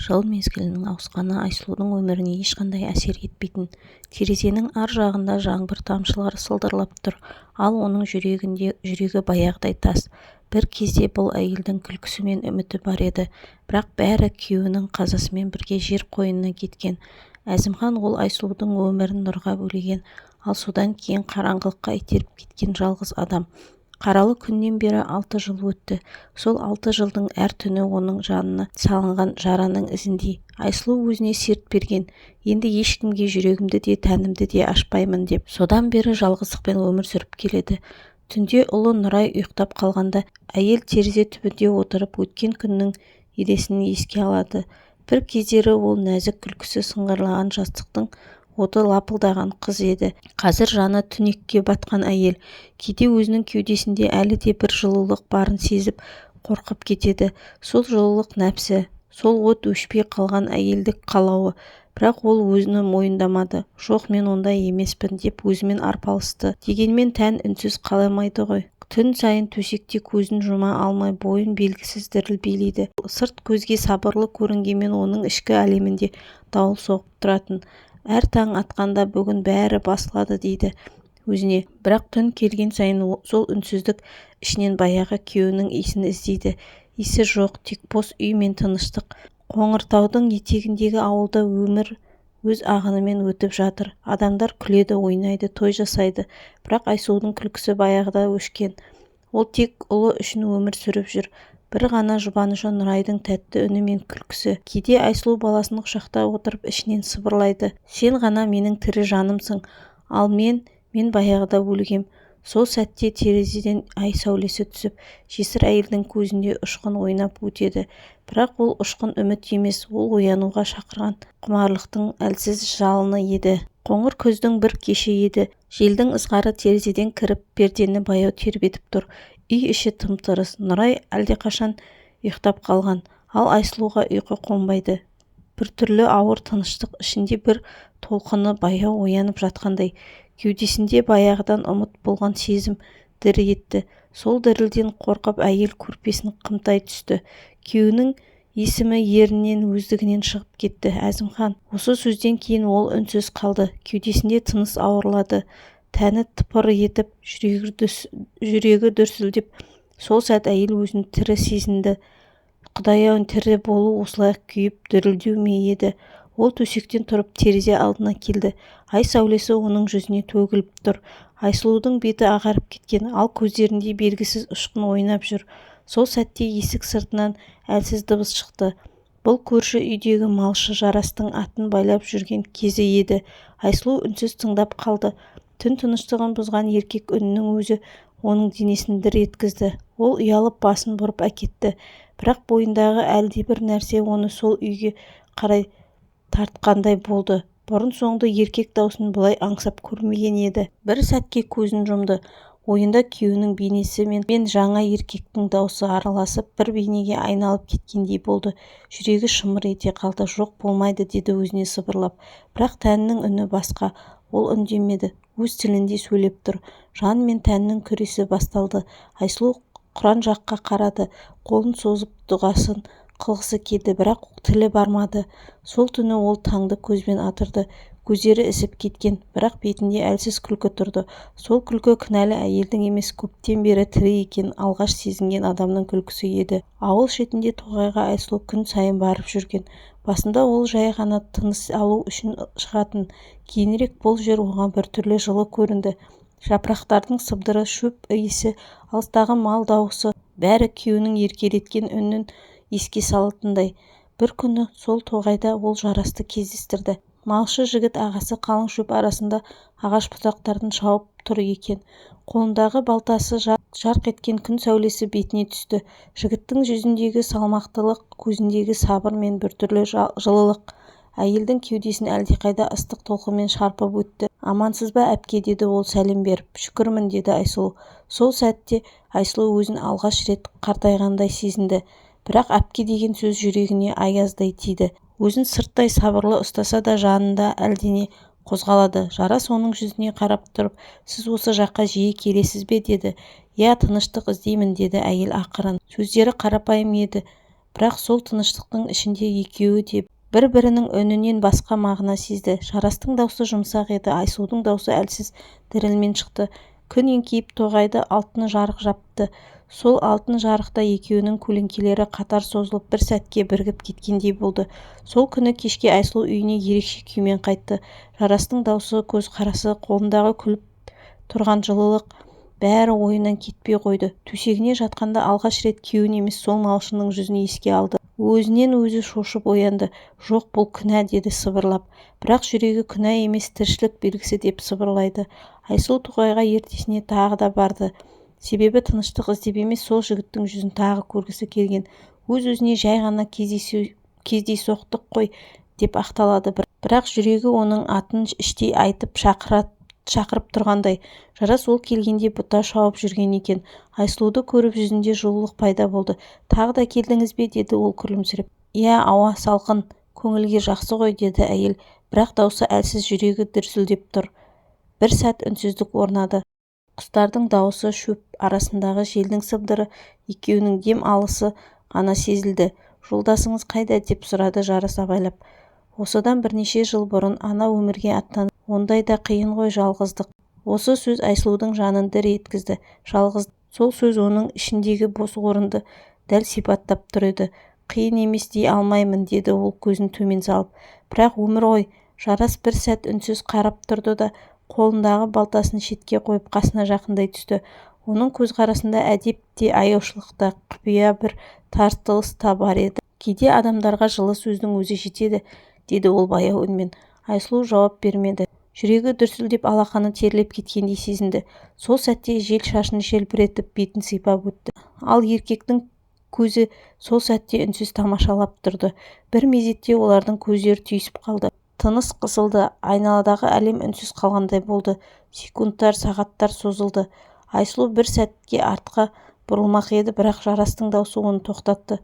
Жыл мезгілінің ауысқаны Айсұлудың өміріне ешқандай әсер етпейтін. Терезенің ар жағында жаңбыр тамшылары сылдырлап тұр, ал оның жүрегінде жүрегі баяғыдай тас. Бір кезде бұл әйелдің күлкісі мен үміті бар еді, бірақ бәрі күйеуінің қазасымен бірге жер қойнына кеткен. Әзімхан ол Айсұлудың өмірін нұрға бөлеген, ал содан кейін қараңғылыққа итеріп кеткен жалғыз адам. Қаралы күннен бері 6 жыл өтті. Сол 6 жылдың әр түні оның жанына салынған жараның ізіндей. Айсұлу өзіне серт берген: енді ешкімге жүрегімді де, тәнімді де ашпаймын деп. Содан бері жалғыздықпен өмір сүріп келеді. Түнде ұлы Нұрай ұйықтап қалғанда, әйел терезе түбінде отырып, өткен күннің елесін еске алады. Бір кездері ол нәзік күлкісі сыңғырлаған, жастықтың оты лапылдаған қыз еді. Қазір жаны түнекке батқан әйел. Кейде өзінің кеудесінде әлі де бір жылулық барын сезіп, қорқып кетеді. Сол жылулық нәпсі, сол от өшпей қалған әйелдік қалауы. Бірақ ол өзіні мойындамады. «Жоқ, мен ондай емеспін», — деп өзімен арпалысты. Дегенмен тән үнсіз қаламайды ғой. Түн сайын төсекте көзін жұма алмай, бойын белгісіз діріл билейді. Сырт көзге сабырлы көрінгенмен, оның ішкі әлемінде дауыл соғып тұратын. Әр таң атқанда «бүгін бәрі басылады» дейді өзіне. Бірақ түн келген сайын сол үнсіздік ішінен баяғы күйеуінің иісін іздейді. Иісі жоқ, тек бос үй мен тыныштық. Қоңыртаудың етегіндегі ауылда өмір өз ағынымен өтіп жатыр. Адамдар күледі, ойнайды, той жасайды. Бірақ Айсұлудың күлкісі баяғыда өшкен. Ол тек ұлы үшін өмір сүріп жүр. Бір ғана жұбанышы Нұрайдың тәтті үні мен күлкісі. Кейде Айсұлу баласын құшақтай отырып, ішінен сыбырлайды: «Сен ғана менің тірі жанымсың, ал мен, мен баяғыда өлгем». Сол сәтте терезеден ай сәулесі түсіп, жесір әйелдің көзінде ұшқын ойнап өтеді. Бірақ ол ұшқын үміт емес, ол оянуға шақырған құмарлықтың әлсіз жалыны еді. Қоңыр күздің бір кеші еді. Желдің ызғары терезеден кіріп, пердені баяу тербетіп тұр. Үй іші тым-тырыс. Нұрай әлдеқашан ұйықтап қалған, ал Айсұлуға ұйқы қонбайды. Біртүрлі ауыр тыныштық ішінде бір толқыны баяу оянып жатқандай. Кеудесінде баяғыдан ұмыт болған сезім дір етті. Сол дірілден қорқып, әйел көрпесін қымтай түсті. Күйеуінің есімі ернінен өздігінен шығып кетті: «Әзімхан!» Осы сөзден кейін ол үнсіз қалды. Кеудесінде тыныс ауырлады, тәні тыпыр етіп, жүрегі дүрсілдеп. Сол сәт әйел өзін тірі сезінді. Құдай-ау, тірі болу осылай күйіп, дірілдеу ме еді? Ол төсектен тұрып, терезе алдына келді. Ай сәулесі оның жүзіне төгіліп тұр. Айсұлудың беті ағарып кеткен, ал көздерінде белгісіз ұшқын ойнап жүр. Сол сәтте есік сыртынан әлсіз дыбыс шықты. Бұл көрші үйдегі малшы Жарастың атын байлап жүрген кезі еді. Айсұлу үнсіз тыңдап қалды. Түн тыныштығын бұзған еркек үнінің өзі оның денесін дір еткізді. Ол ұялып басын бұрып әкетті. Бірақ бойындағы әлдебір нәрсе оны сол үйге қарай тартқандай болды. Бұрын-соңды еркек даусын бұлай аңсап көрмеген еді. Бір сәтке көзін жұмды. Ойында күйеуінің бейнесі мен жаңа еркектің даусы араласып, бір бейнеге айналып кеткендей болды. Жүрегі шымыр ете қалды. «Жоқ, болмайды», — деді өзіне сыбырлап. Бірақ тәнінің үні басқа. Ол үндемеді, өз тілінде сөйлеп тұр. Жан мен тәннің күресі басталды. Айсұлу құран жаққа қарады. Қолын созып дұғасын қылғысы келді, бірақ тілі бармады. Сол түні ол таңды көзбен атырды. Көздері ісіп кеткен, бірақ бетінде әлсіз күлкі тұрды. Сол күлкі кінәлі әйелдің емес, көптен бері тірі екенін алғаш сезінген адамның күлкісі еді. Ауыл шетінде тоғайға Айсұлу күн сайын барып жүрген. Басында ол жай ғана тыныс алу үшін шығатын. Кейінірек бұл жер оған біртүрлі жылы көрінді. Жапырақтардың сыбдыры, шөп иісі, алыстағы мал дауысы — бәрі күйеуінің еркелеткен үнін еске салатындай. Бір күні сол тоғайда ол Жарасты кездестірді. Малшы жігіт ағасы қалың шөп арасында ағаш бұтақтарын шауып тұр екен. Қолындағы балтасы жарқ еткен күн сәулесі бетіне түсті. Жігіттің жүзіндегі салмақтылық, көзіндегі сабыр мен біртүрлі жылылық әйелдің кеудесін әлдеқайда ыстық толқынмен шарпып өтті. «Амансыз ба, әпке?» — деді ол сәлем беріп. «Шүкірмін», — деді Айсұлу. Сол сәтте Айсұлу өзін алғаш рет қартайғандай сезінді. Бірақ «әпке» деген сөз жүрегіне аяздай тиді. Өзін сырттай сабырлы ұстаса да, жанында әлдене қозғалады. Жарас оның жүзіне қарап тұрып: «Сіз осы жаққа жиі келесіз бе?» — деді. «Иә, тыныштық іздеймін», — деді әйел ақырын. Сөздері қарапайым еді. Бірақ сол тыныштықтың ішінде екеуі де бір-бірінің үнінен басқа мағына сезді. Жарастың даусы жұмсақ еді, Айсұлудың даусы әлсіз дірілмен шықты. Күн еңкейіп, тоғайды алтын жарық жапты. Сол алтын жарықта екеуінің көлеңкелері қатар созылып, бір сәтке бірігіп кеткендей болды. Сол күні кешке Айсұлу үйіне ерекше күймен қайтты. Жарастың даусы, көзқарасы, қолындағы күліп тұрған жылылық, бәрі ойынан кетпей қойды. Төсегіне жатқанда алғаш рет күйеуін емес, сол малшының жүзін еске алды. Өзінен өзі шошып оянды. Жоқ, бұл күнә, деді сыбырлап. Бірақ жүрегі күнә емес, тіршілік белгісі деп сыбырлайды. Айсұлу тоғайға ертесіне тағы да барды. Себебі тыныштық іздеп емес, сол жігіттің жүзін тағы көргісі келген. Өз-өзіне жай ғана кездейсоқтық қой деп ақталады. Бірақ жүрегі оның атын іштей айтып шақырып тұрғандай. Жарас ол келгенде бұта шауып жүрген екен. Айсұлуды көріп, жүзінде жылулық пайда болды. «Тағы да келдіңіз бе?» – деді ол күлімсіреп. «Иә, ауа салқын, көңілге жақсы ғой», – деді әйел. Бірақ даусы әлсіз, жүрегі дүрсілдеп тұр. Бір сәт үнсіздік орнады. Құстардың дауысы, шөп арасындағы желдің сыбдыры, екеуінің дем алысы ғана сезілді. «Жолдасыңыз қайда?» – деп сұрады Жарас абайлап. «Осыдан бірнеше жыл бұрын ана өмірге аттанып, ондай да қиын ғой жалғыздық». Осы сөз Айсұлудың жанын дір еткізді. Жалғыз. Сол сөз оның ішіндегі бос орынды дәл сипаттап тұр еді. «Қиын емес дей алмаймын», – деді ол көзін төмен салып. «Бірақ өмір ғой». Жарас бір сәт үнсіз қарап тұрды да, қолындағы балтасын шетке қойып, қасына жақындай түсті. Оның көзқарасында әдеп те, аяушылық та, құпия бір тартылыс та бар еді. «Кейде адамдарға жылы сөздің өзі жетеді», – деді ол баяу үнмен. Айсұлу жауап бермеді. Жүрегі дүрсілдеп, алақаны терлеп кеткендей сезінді. Сол сәтте жел шашын желбіретіп, бетін сипап өтті. Ал еркектің көзі сол сәтте үнсіз тамашалап тұрды. Бір мезетте олардың көздері түйісіп қалды. Тыныс қысылды, айналадағы әлем үнсіз қалғандай болды. Секундтар, сағаттар созылды. Айсұлу бір сәтке артқа бұрылмақ еді, бірақ Жарастың даусы оны тоқтатты.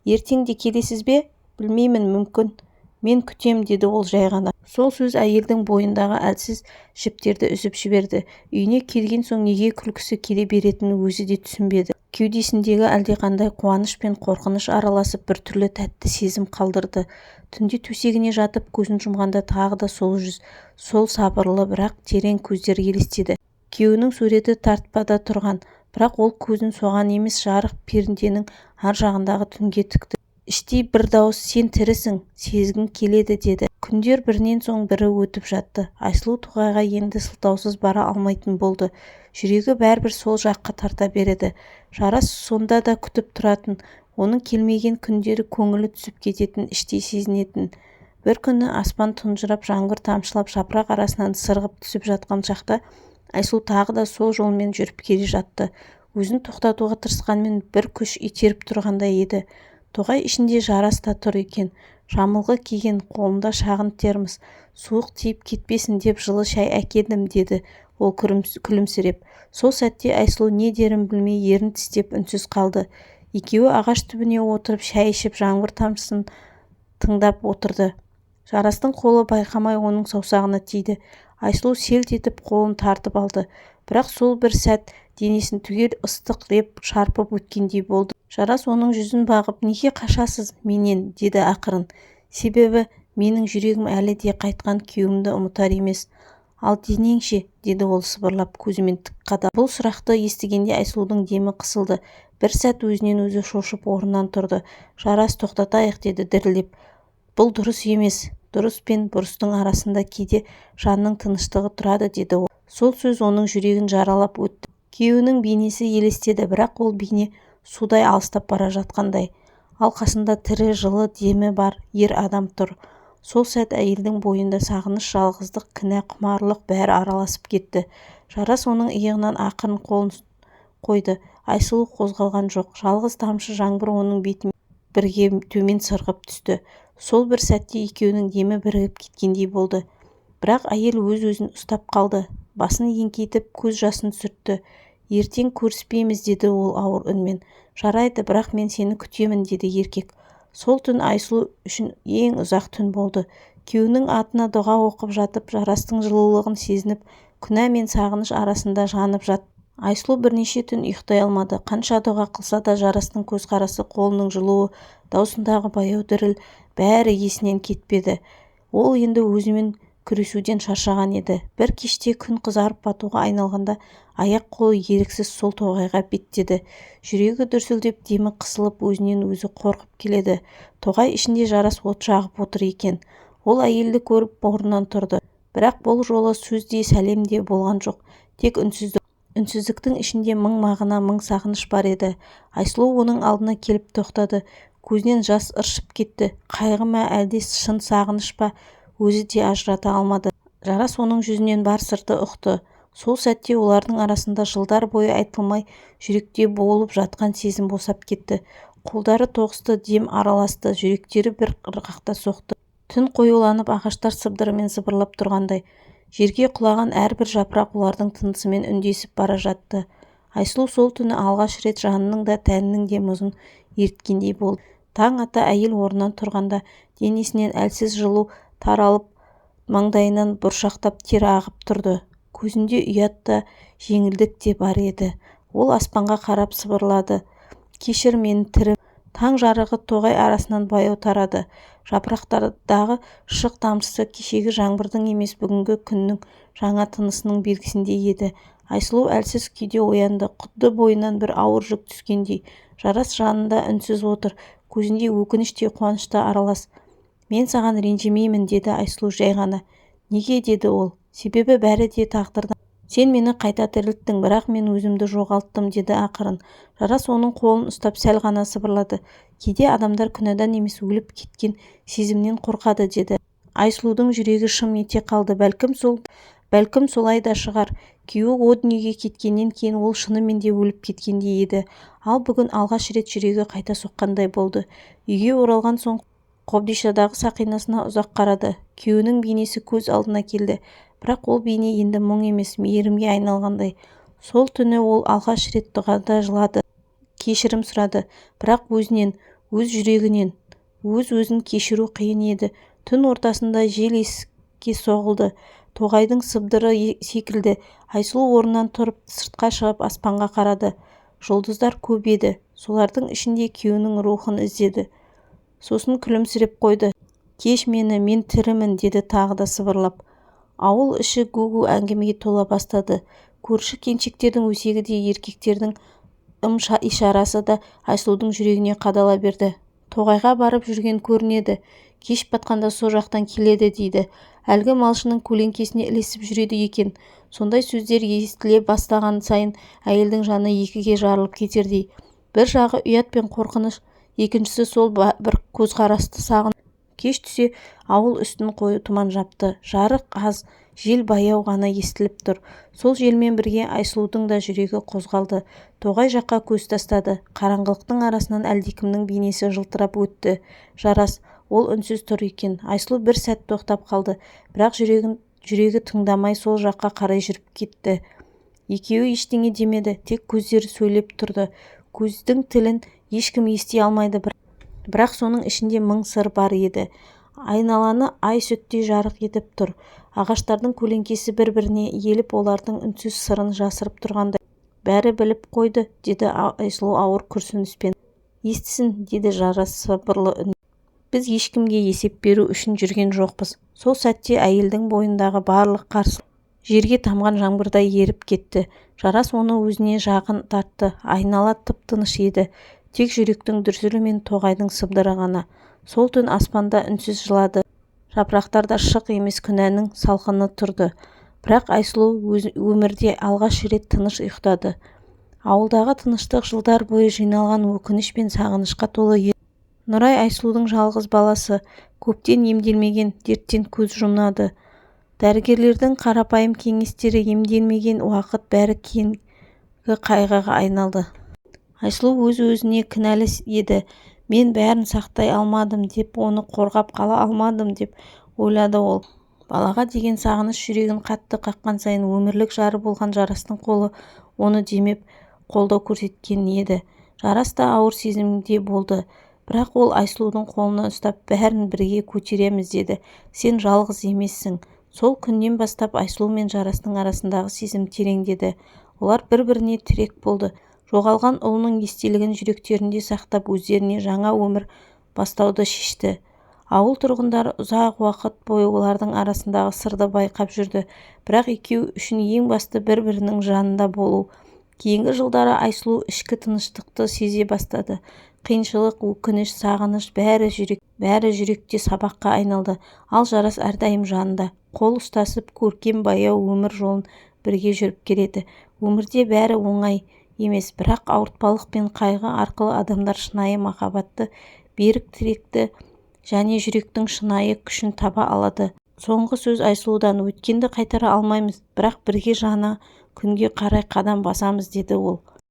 «Ертең де келесіз бе?» «Білмеймін, мүмкін». «Мен күтем», – деді ол жай ғана. Сол сөз әйелдің бойындағы әлсіз жіптерді үзіп жіберді. Үйіне келген соң неге күлкісі келе беретінін өзі де түсінбеді. Кеудесіндегі әлдеқандай қуаныш пен қорқыныш араласып, біртүрлі тәтті сезім қалдырды. Түнде төсегіне жатып көзін жұмғанда тағы да сол жүз, сол сабырлы, бірақ терең көздер елестеді. Күйеуінің суреті тартпада тұрған, бірақ ол көзін соған емес, жарық перденің ар жағындағы түнге тікті. Іштей бір дауыс: «Сен тірісің, сезгің келеді», – деді. Күндер бірінен соң бірі өтіп жатты. Айсұлу тоғайға енді сылтаусыз бара алмайтын болды. Жүрегі бәрібір сол жаққа тарта береді. Жарас сонда да күтіп тұратын. Оның келмеген күндері көңілі түсіп кететінін іштей сезінетін. Бір күні аспан тұнжырап, жаңбыр тамшылап жапырақ арасынан сырғып түсіп жатқан шақта Айсұлу тағы да сол жолмен жүріп келе жатты. Өзін тоқтатуға тырысқанмен, бір күш итеріп тұрғандай еді. Тоғай ішінде Жарас та тұр екен. Жамылғы киген, қолында шағын термос. «Суық тиіп кетпесін деп жылы шай әкелдім», – деді ол күлімсіреп. Сол сәтте Айсұлу не дерін білмей, ерін тістеп үнсіз қалды. Екеуі ағаш түбіне отырып, шай ішіп, жаңбыр тамшысын тыңдап отырды. Жарастың қолы байқамай оның саусағына тиді. Айсұлу селт етіп қолын тартып алды. Бірақ сол бір сәт денесін түгел ыстық леп шарпып өткендей болды. Жарас оның жүзін бағып, «Неге қашасыз менен?» – деді ақырын. «Себебі менің жүрегім әлі де қайтқан күйеуімді ұмытар емес. Ал денең ше?» – деді ол сыбырлап, көзімен тік қадалып. Бұл сұрақты естігенде Айсұлудың демі қысылды. Бір сәт өзінен өзі шошып, орнынан тұрды. «Жарас, тоқтатайық», – деді дірілдеп. «Бұл дұрыс емес». «Дұрыс пен бұрыстың арасында кейде жанның тыныштығы тұрады», – деді ол. Сол сөз оның жүрегін жаралап өтті. Күйеуінің бейнесі елестеді, бірақ ол бейне судай алыстап бара жатқандай. Ал қасында тірі, жылы демі бар ер адам тұр. Сол сәт әйелдің бойында сағыныш, жалғыздық, кінә, құмарлық, бәрі араласып кетті. Жарас оның иығынан ақырын қолын қойды. Айсұлу қозғалған жоқ. Жалғыз тамшы жаңбыр оның бетімен бірге төмен сырғып түсті. Сол бір сәтте екеуінің демі бірігіп кеткендей болды. Бірақ әйел өз-өзін ұстап қалды. Басын еңкейтіп, көз жасын сүртті. «Ертең көріспейміз», – деді ол ауыр үнмен. «Жарайды, бірақ мен сені күтемін», – деді еркек. Сол түн Айсұлу үшін ең ұзақ түн болды. Күйеуінің атына дұға оқып жатып, Жарастың жылулығын сезініп, күнә мен сағыныш арасында жанып жатты. Айсұлу бірнеше түн ұйықтай алмады. Қанша дұға қылса да Жарастың көзқарасы, қолының жылуы, даусындағы баяу діріл, бәрі есінен кетпеді. Ол енді өзімен күресуден шаршаған еді. Бір кеште, күн қызарып батуға айналғанда, аяқ-қолы еріксіз сол тоғайға беттеді. Жүрегі дүрсілдеп, демі қысылып, өзінен өзі қорқып келеді. Тоғай ішінде Жарас от жағып отыр екен. Ол әйелді көріп орнынан тұрды. Бірақ бұл жолы сөз де, сәлем де болған жоқ. Тек үнсіздік. Үнсіздіктің ішінде мың мағына, мың сағыныш бар еді. Айсұлу оның алдына келіп тоқтады. Көзінен жас ыршып кетті. Қайғы ма, әлде шын сағыныш па, өзі де ажырата алмады. Жарас оның жүзінен бар сырды ұқты. Сол сәтте олардың арасында жылдар бойы айтылмай, жүректе буылып жатқан сезім босап кетті. Қолдары тоғысты, дем араласты, жүректері бір ырғақта соқты. Түн қоюланып, ағаштар сыбдырымен сыбырлап тұрғандай. Жерге құлаған әрбір жапырақ олардың тынысымен үндесіп бара жатты. Айсұлу сол түні алғаш рет жанының да, тәнінің де мұзын еріткендей болды. Таң ата әйел орнынан тұрғанда денесінен әлсіз жылу таралып, маңдайынан бұршақтап тер ағып тұрды. Көзінде ұят та, жеңілдік те бар еді. Ол аспанға қарап сыбырлады: «Кешір, мен тірі». Таң жарығы тоғай арасынан баяу тарады. Жапырақтардағы шық тамшысы кешегі жаңбырдың емес, бүгінгі күннің жаңа тынысының белгісіндей еді. Айсұлу әлсіз күйде оянды, құдды бойынан бір ауыр жүк түскендей. Жарас жанында үнсіз отыр, көзінде өкініш те, қуаныш та аралас. «Мен саған ренжімеймін», — деді Айсұлу жай ғана. «Неге?» — деді ол. «Себебі бәрі де тағдырдан. Сен мені қайта тірілттің, бірақ мен өзімді жоғалттым», — деді ақырын. Жарас оның қолын ұстап, сәл ғана сыбырлады. «Кейде адамдар күнәдан емес, өліп кеткен сезімнен қорқады», — деді. Айсұлудың жүрегі шым ете қалды. Бәлкім, сол, бәлкім, солай да шығар. Күйеуі о дүниеге кеткеннен кейін ол шынымен де өліп кеткендей еді. Ал бүгін алғаш рет жүрегі қайта соққандай болды. Үйге оралған соң қобдишадағы сақинасына ұзақ қарады. Күйеуінің бейнесі көз алдына келді. Бірақ ол бейне енді мұң емес, мейірімге айналғандай. Сол түні ол алғаш рет дұғада жылады. Кешірім сұрады. Бірақ өзінен, өз жүрегінен. Өз-өзін кешіру қиын еді. Түн ортасында жел есікке соғылды. Тоғайдың сыбдыры секілді. Айсұлу орнынан тұрып, сыртқа шығып, аспанға қарады. Жұлдыздар көп еді. Солардың ішінде күйеуінің рухын іздеді. Сосын күлімсіреп қойды. «Кеш мені, мен тірімін», — деді тағы да сыбырлап. Ауыл іші гу-гу әңгімеге тола бастады. Көрші келіншектердің өсегі де, еркектердің ым-ишарасы да Айсұлудың жүрегіне қадала берді. «Тоғайға барып жүрген көрінеді. Кеш батқанда со жақтан келеді дейді. Әлгі малшының көлеңкесіне ілесіп жүреді екен». Сондай сөздер естіле бастаған сайын әйелдің жаны екіге жарылып кетердей. Бір жағы ұят пен қорқыныш, екіншісі сол бір көзқарасты сағыну. Кеш түсе ауыл үстін қою тұман жапты. Жарық аз, жел баяу ғана естіліп тұр. Сол желмен бірге Айсұлудың да жүрегі қозғалды. Тоғай жаққа көз тастады. Қараңғылықтың арасынан әлдекімнің бейнесі жылтырап өтті. Жарас. Ол үнсіз тұр екен. Айсұлу бір сәт тоқтап қалды. Бірақ жүрегін, жүрегі тыңдамай, сол жаққа қарай жүріп кетті. Екеуі ештеңе демеді, тек көздері сөйлеп тұрды. Көздің тілін ешкім ести алмайды, бірақ соның ішінде мың сыр бар еді. Айналаны ай сүттей жарық етіп тұр. Ағаштардың көлеңкесі бір-біріне иіліп, олардың үнсіз сырын жасырып тұрғандай. «Бәрі біліп қойды», — деді Айсұлу ауыр күрсініспен. «Естісін», — деді Жарас сыбырлы үн. «Біз ешкімге есеп беру үшін жүрген жоқпыз». Сол сәтте әйелдің бойындағы барлық қарсылық жерге тамған жаңбырдай еріп кетті. Жарас оны өзіне жақын тартты. Айнала тып-тыныш еді. Тек жүректің дүрсілі мен тоғайдың сыбдыры ғана. Сол түн аспан да үнсіз жылады. Жапырақтарда шық емес, күнәнің салқыны тұрды. Бірақ Айсұлу өмірде алғаш рет тыныш ұйықтады. Ауылдағы тыныштық жылдар бойы жиналған өкініш пен сағынышқа толы еді. Нұрай — Айсұлудың жалғыз баласы. Көптен емделмеген дерттен көз жұмады. Дәрігерлердің қарапайым кеңестері, емделмеген уақыт, бәрі кейінгі қайғыға айналды. Айсұлу өз-өзіне кінәлі еді. «Мен бәрін сақтай алмадым» деп, «оны қорғап қала алмадым» деп ойлады ол. Балаға деген сағыныш жүрегін қатты қаққан сайын өмірлік жары болған Жарастың қолы оны демеп, қолдау көрсеткен еді. Жарас та ауыр сезімде болды. Бірақ ол Айсұлудың қолынан ұстап, «Бәрін бірге көтереміз», — деді. «Сен жалғыз емессің». Сол күннен бастап Айсұлу мен Жарастың арасындағы сезім тереңдеді. Олар бір-біріне тірек болды. Жоғалған ұлының естелігін жүректерінде сақтап, өздеріне жаңа өмір бастауды шешті. Ауыл тұрғындары ұзақ уақыт бойы олардың арасындағы сырды байқап жүрді. Бірақ екеуі үшін ең басты бір-бірінің жанында болу. Кейінгі жылдары Айсұлу ішкі тыныштықты сезе бастады. Қиыншылық, өкініш, сағыныш бәрі жүрек, бәрі жүректе сабаққа айналды. Ал Жарас әрдайым жанында. Қол ұстасып, көркем баяу өмір жолын бірге жүріп келеді. Өмірде бәрі оңай емес, бірақ ауыртпалық пен қайғы арқылы адамдар шынайы махаббатты, берік тіректі және жүректің шынайы күшін таба алады. Соңғы сөз Айсұлудан. Өткенді қайтара алмаймыз, бірақ бірге жаңа күнге қарай қадам басамыз, деді ол.